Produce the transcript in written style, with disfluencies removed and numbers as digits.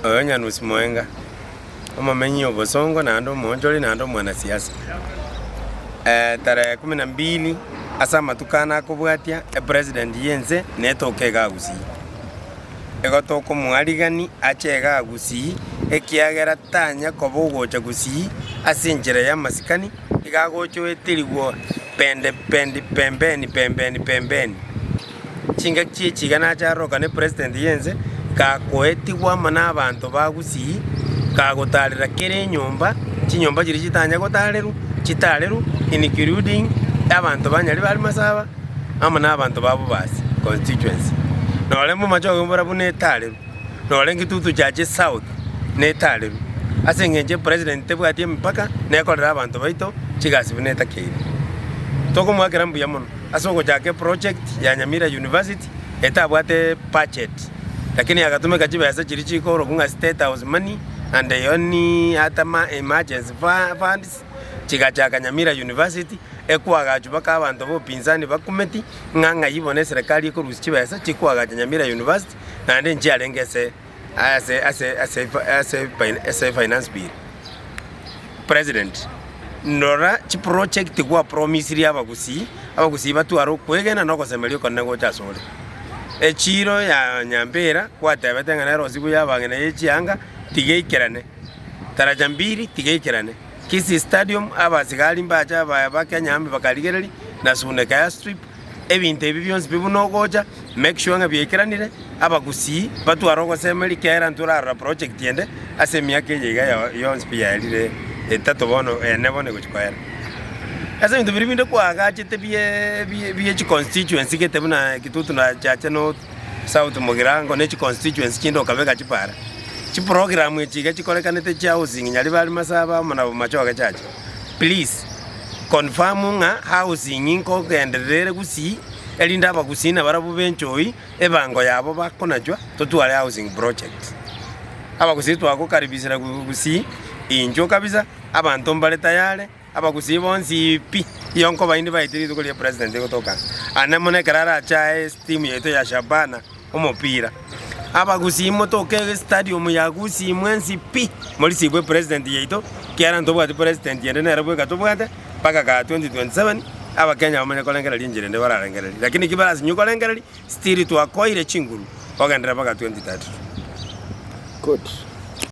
Oyo Nyanusi Moenga, omomenyi o Bosongo naende omoonchori naende omwanasiasa. Tarehe kumi na mbili ase amatuko ane akobwatia, epresident y'ense netoke igaa Gusii. Igo tokomoarigani ache igaa Gusii ekiagera tanya koba ogocha Gusii ase enchera y'amasikani, iga agocha oeterigwa pende pendi pembeni pembeni pembeni. Chingaki chi'echi iga nache arorokane president y'ense, gakoetigwa amo nabanto ba Gusii, gagotarera kera enyomba, chinyomba chiria chitanya gotarerwa, chitarerwe including abanto ba Nyaribari Masaba amo na abanto ba Bobasi constituency. Nore momache ogombora buna etarerwe, nore Kitutu Chache South netarerwe, ase eng'encho epresident tebwati emipaka, nekorera abanto baito chigasi buna etakeire. Tokomoakera mbuya mono. Ase ogochaka eproject ya Nyamira University etabwate budget lakini agatumeka chibesa chiria chikorokwa ng'a state house money and only other emergency funds chigachaka Nyamira University ekwagachwa mpaka abanto ba upinzani bakumeti ng'a ng'ai bono eserekari ekorusia chibesa chikwagacha Nyamira University naende nchiarenge ase ase ase ase ase ase finance bill. President, Ndora chiproject gwapromisirie abagusii, abagusii batware okwegena na ogosemeria okonene gocha asore. Echiiro ya Nyambera gwatebete ng'a nerosigwe y'abang'ina ye chianga tiga eikerane. Taraja mbiri tiga eikerane. Kisii Stadium abasigari mbache abaya ba Kenya Army bakarigereria na Suneka Airstrip. Ebinto ebi bionsi pi buna ogocha, make sure ng'a biaikeranire, abagusii batware ogosemeria ekiagera ntorarora project ende ase emiaka eye iga yonsi pi yaerire etato bono ene bono egochia koera. Ase ebinto biria binde kwagachete bie bie bie chiconstituency gete buna Kitutu na Chache North, South Mugirango ne chiconstituency chinde okabeka chipara, chiprogram echi iga chikorekanete chia housing Nyaribari Masaba amo na Bomachoge Chache. Please confirm ng'a housing nkogenderera ere Gusii erinde abagusii nabarabwo benchoi ebango yabo bakonachwa totware housing project. Abagusii twagokaribisire Gusii inchuo kabisa abanto mbare tayari abagusii bonsi pi iyo nkobaindi baete rituko ria president egotoka ane mono ekero arache aye esteam yaito ya Shabana omopira. Abagusii motoke estadium ya Gusii mwensi pi, morisibwe president yaito, ekiagera ntobwati president ende nere bweka tobwate, mpaka kaa 2027, abakenya bamanye korengereria enchera ende bararengererie. Lakini ki barasinywe korengereria, still twakoire chinguru kogenderera mpaka 2032. Good.